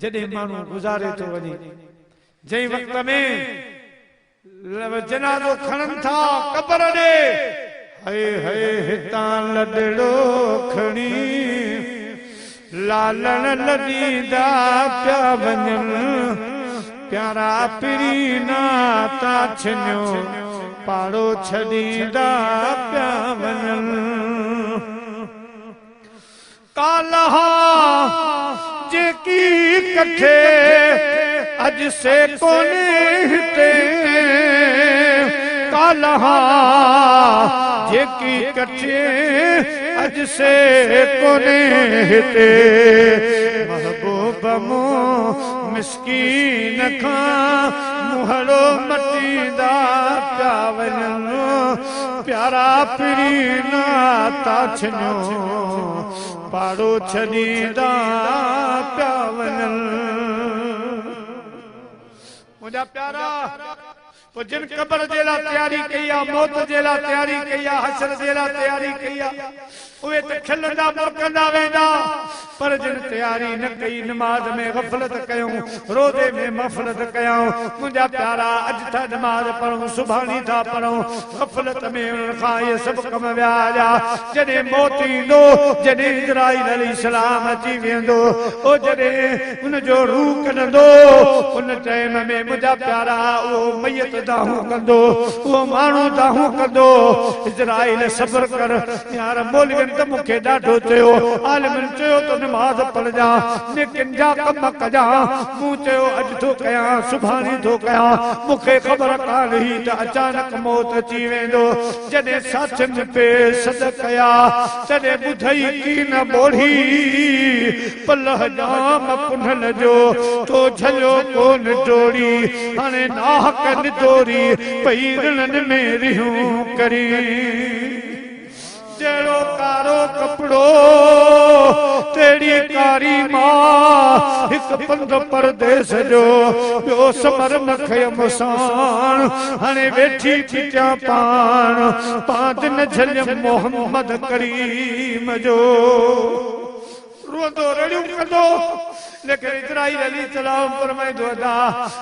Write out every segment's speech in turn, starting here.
جڏهن ماڻهو گذاري ٿو وڃي، جنهن وقت ۾ جنازو کڻن ٿا قبر ڏي. هئي هئي هتان لڏڙو کڻي لالڻ لڏيندا پيا وڃن، پيارا پرين ناتا ڇنيو پاڙو ڇڏيندا پيا وڃن. ڪالهه جيڪي ڪٺي اڄ سي ڪونهي هتي ڪالهه جيڪي ڪٺي اڄ سي ڪونهي هتي محبوب مون مسڪين کان منهڙو مٽيندا پيا وڃن پيارا پرين آتا ڇنيو پاڙو ڇڏيندا پيا وڃن. منهنجا پيارا! پوء جن قبر جي لاء تياري ڪئي آ، موت جي لاء تياري ڪئي آ، حشر جي لاء تياري ڪئي آ، اهي ته کلندا مرڪندا ويندا، پر جن تياري نه ڪئي، نماز ۾ غفلت ڪيائون، روزي ۾ مغفلت ڪيائون، منهنجا پيارا! اڄ ٿا نماز پڙهون، سڀاڻي ٿا پڙهون، غفلت ۾ انهن کان اهي سڀ ڪم ويا هليا، جڏهن موت ايندو، جڏهن عزرائيل عليه السلام اچي ويهندو، او جڏهن ان جو روح ڪڍندو، ان ٽائيم ۾ منهنجا پيارا اهو ميت دانهون ڪندو، اهو ماڻهو دانهون ڪندو، عزرائيل صبر ڪر، يار مولوين ته مون کي ڏاڍو چيو، عالمن چيو ته نماز پڙهجان، نيڪين جا ڪم ڪجان، مون چيو اڄ ٿو ڪيان، سڀاڻي ٿو ڪيان، مون کي خبر ڪانه هئي ته اچانڪ موت اچي ويندو، جڏهن ساٿين پي سڏ ڪيا، تڏهن ٻڌئي ڪين ٻوڙي. پلئه ڄام پنهل جو، تو جهليو ڪونه ڊوڙي، هاڻي ناحق ندوري، پئي رڻن ۾ ريهون ڪرين. جهڙو ڪارو ڪپڙو، تهڙي ڪاري ماء، هڪ پنڌ پرديس جو، ٻيو سمر نه کنيم ساڻ، هاڻي ويٺي پٽيان پاڻ، پاند نه جهليم محمد ڪريم جو. روئندو رڙيون ڪندو ليڪن عزرائيل عليه السلام فرمائيندو ادا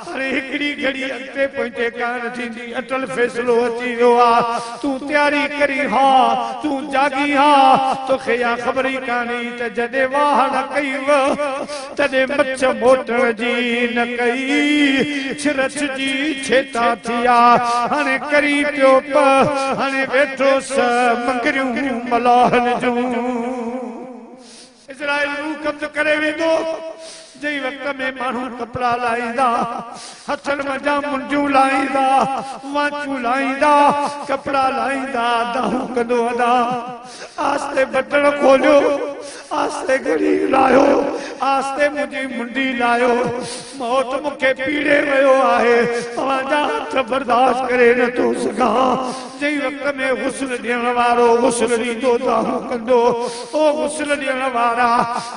هاڻي هڪڙي گهڙي اڳتي پوئتي ڪانه ٿيندي اٽل فيصلو اچي ويو آ تون تياري ڪرين ها تون جاڳين ها توکي اها خبر ئي ڪانه هئي ته جڏهن واهه نه ڪئي وه تڏهن مڇ موٽڻ جي نه ڪئي ڇرڇ جي ڇيتا ٿيا هاڻي ڪرين پيو په هاڻي ويٺو سه منگريون ملاحن جون. اسرائيل روح قبض ڪري ويندو، جنهن وقت ۾ ماڻهو ڪپڙا لاهيندا، هٿن منجهان منڊيون لاهيندا، وانچون لاهيندا، ڪپڙا لاهيندا، دانهون ڪندو ادا آهستي بٽڻ کوليو، آهستي گهڙي لاهيو، آهستي منهنجي منڊي لاهيو، موت مون کي پيڙي ويو آهي، اوهان جا هٿ برداشت ڪري نه ٿو سگهان. جنهن وقت ۾ غسل ڏيڻ وارو غسل ڏيندو دانهون ڪندو، او غسل ڏيڻ وارا!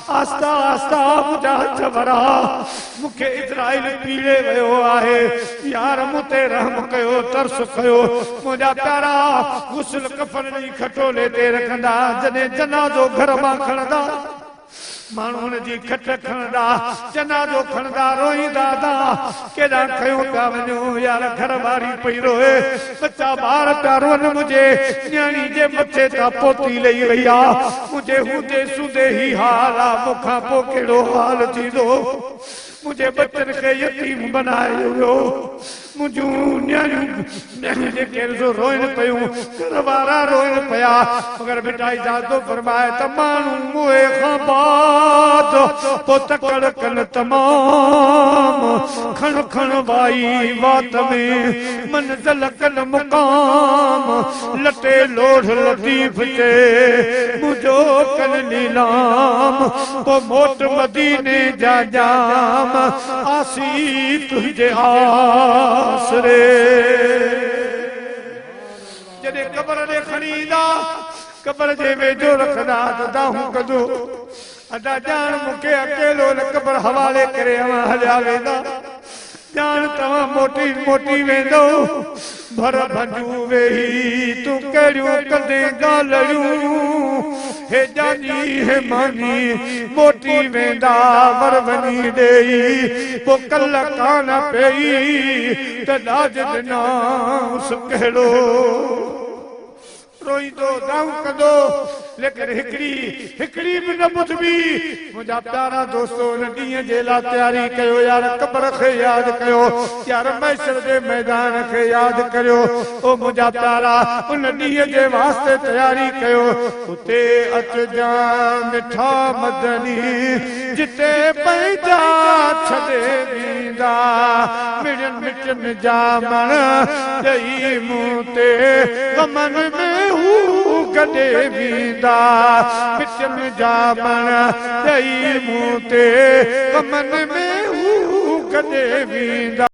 آهسته آهسته منهنجا هٿ وراء، مون کي عزرائيل پيڙي ويو آهي، يار مون تي رحم ڪيو، ترس ڪيو، منهنجا پيارا! غسل ڪفن ڏئي کٽولي تي رکندا، جڏهن جنازو گهر مان کڻندا. ماڻهو هن جي کٽ کڻندا، جنازو کڻندا، روئيندا ادا ڪيڏانهن کنيو پيا وڃو، يار گهر واري پئي روئي، ٻچا ٻار پيا روئن، منهنجي نياڻي جي مٿي تان پوتي لهي وئي آ، منهنجي هوندي سوندي هي حال آ، مون کان پوء ڪهڙو حال ٿيندو، منهنجي ٻچن کي يتيم بنايو ويو. منهنجون نياڻيون جيڪي آهن سو روئن پيون، گهر وارا روئن پيا، مگر ڀٽائي صاحب ٿو فرمائي ته ماڻهو موئي کان بعد پوء تڪڙ ڪن تمام، کڻ کڻ وائي وات ۾، منزل ڪن مقام، لٽي لوڙهه لطيف چئي، منهنجو ڪن نيلام، پوء موٽ مديني جا ڄام، آسي تنهنجي آسري. جڏهن قبر ڏي کڻي ايندا، قبر جي ويجهو رکندا ته دانهون ڪندو، ادا ڄاڻ مون کي اڪيلو هن قبر حوالي ڪري اوهان هليا ويندا، ڄاڻ توهان موٽي موٽي ويندؤ، ڀر ڀنجون ويهي تون ڪهڙيون ڪندين ڳالهڙيون، هي ڄاڃي هي ماني موٽي ويندا ور وڃي ڏيئي، پوء ڪل ڪانه پيئي ته ڏاج ڏنائونس ڪهڙو. روئيندو دانهون ڪندو ليڪن هڪڙي هڪڙي به نه ٻڌبي. منهنجا پيارا دوستو ان ڏينهن جي لا تياري ڪيو يار قبر کي ياد ڪيو يار محشر جي ميدان کي ياد ڪريو او منهنجا پيارا ان ڏينهن جي واسطي تياري ڪيو اتي اچجان مٺا مدني جتي پنهنجا ڇڏي ويندا مڙين مٽين جا مڻ ڏئي مون تي غمن ۾ هو گڏي ويندا مٽين جا مڻ ڏئي مون تي غمن ۾ هو گڏي ويندا.